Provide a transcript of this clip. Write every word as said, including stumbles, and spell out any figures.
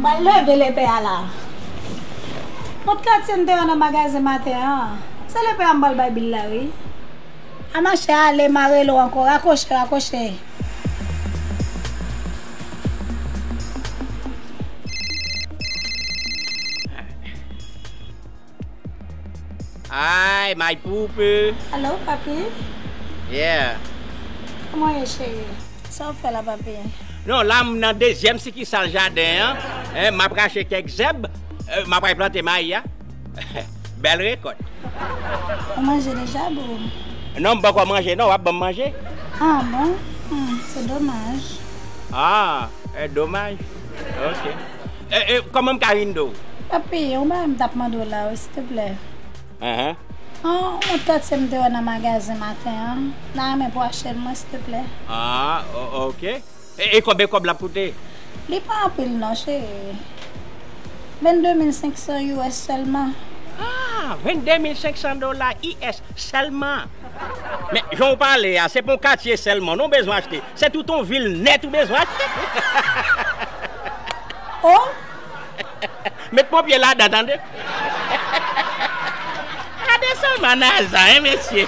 M pral leve lepè a la. Mont katye m te wè nan magazen maten an. Se lepè a m pral bay bil la, wi. A machè, ale, m a rele w ankò. Rakwoche, rakwoche. Ay, my poopy. Alo, papi? Yeah. Kòman w ye, cheri? Sa w fè la, papi? Non, la m nan dezyèm sikisal jaden an. Hein, m ap rache kèk zèb. Euh, m ap al plante mayi a. Bèl rekòt. Ou manje deja, boo? Non, m poko manje non, w ap ban m manje. Ah bon? Hmm, se domaj. Ah, e domaj. Ok. E, e, kòman m ka vin do w? Papi, yon bagay m t ap mande w la, wi, silteplè. Ahan. An, yon mont katye m te wè nan magazen maten an. M ta renmen pou w achte l mwen, silteplè. Ah, o- ok. E, e konbyen kòb l ap koute? Li pa anpil non, cheri. Vennde mil senk san U S sèlman. Ah, vennde mil senk san dola U S sèlman. Men, jan w pale a, se pa yon katye sèlman non w bezwen achte. Se tout yon vil nèt ou bezwen achte. Oh! Met ponpye ladan, tande. Gade sèlman Naza, hein, mesye.